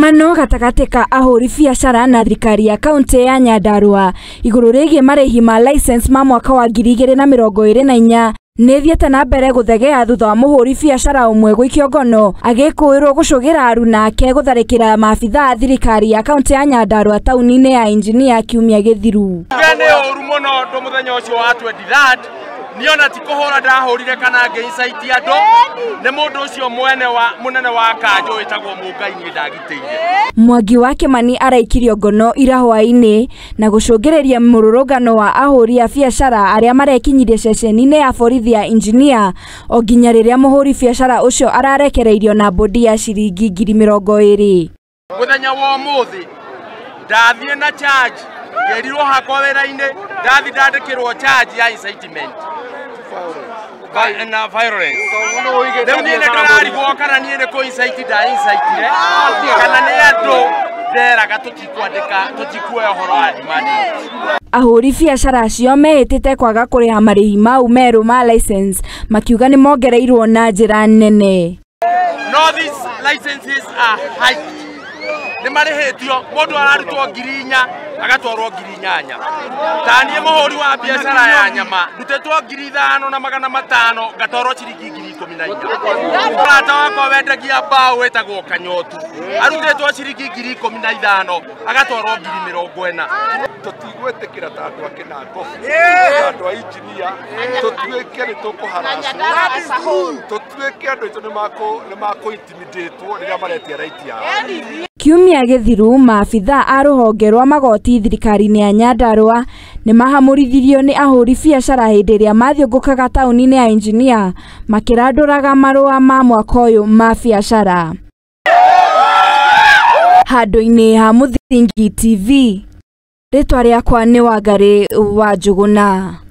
Mũcemanio gatagatĩ ka ahũri biacara na thirikari ya kaunti ya Nyandarua igũrũ rĩgiĩ marĩhi ma license ma mwaka wa 2024 nĩ ĩthiĩte na mbere gũthegea thutha wa mũhũri biacara ũmwe gũikio ngono agĩkũĩrwo gũcũgĩra aruna ake gũtharĩkĩra maabitha a thirikari ya kaunti ya Nyandarua taũni-inĩ ya Engineer kiumia gĩthiru. Nĩ ũru mũno ũndũ mũthenya ũcio wa 23 niona ti kũhũra ndahũrire kana ngĩincaiti andũ nĩ mũndũ ũcio mwene wa mũnene wa kanjũ wĩtagwo Mũngai niĩ ndagitĩire. Mwangi wa Kimani araikirio ngono ira hwaĩ-inĩ na gũcũngĩrĩria mũrũrũngano wa ahũri a biacara arĩa marekinyirie ceceni-inĩ ya borithi ya Engineer o nginya rĩrĩa mũhũri biacara ũcio ararekereirio na bodi ya ciringi 20,000. Mũthenya wa ũmũthĩ ndathiĩ na charge ngĩrirwo hakwa wĩra-inĩ ndathi ndandĩkĩrwo charge ya incitement na violence. Rĩu niĩ nĩ ndĩrarigwo kana niĩ nĩ kũ incite nda incitire kana nĩ andũ nderaga tũtikwandĩka tũtikuoya ũhoro wa demand. Ahũri biacara acio mehĩtĩte kwaga kũrĩha marĩhi mau merũ ma license makiuga nĩ mongereirwo na njĩra nene. No, these licenses are hiked. Nĩ marĩhĩtio mũndũ ararutwo 4,000 agatwarwo 8,000. Ta niĩ mũhũri wa biacara ya nyama ndutĩtwo 5,500 ngatwarwo ciringi 14,000. Mũrata wakwa wendagia mbaũ wĩtagwo Kanyotu arutĩtwo ciringi 15,000 agatwarwo 40,000. Tũtigwĩtĩkĩra ta andũ a Kĩnangobu ta andũ a Engineer tũtuĩke nĩ tũkũharacwo tũtuĩke andũ aitũ nĩ makũ-intimidatwo rĩrĩa maretia right yao. Kiumia gĩthiru maabitha a rũhonge rwa magoti thirikari-inĩ ya Nyandarua nĩ mahamũrithirio nĩ ahũri biacara hĩndĩ ĩrĩa mathiũngũkaga taũni-inĩ ya Engineer makĩrandũraga marũa ma mwaka ũyũ ma biacara. Handũ-inĩ ha Mũthingi TV, rĩtwa rĩakwa nĩ Wangarĩ wa Njũgũna.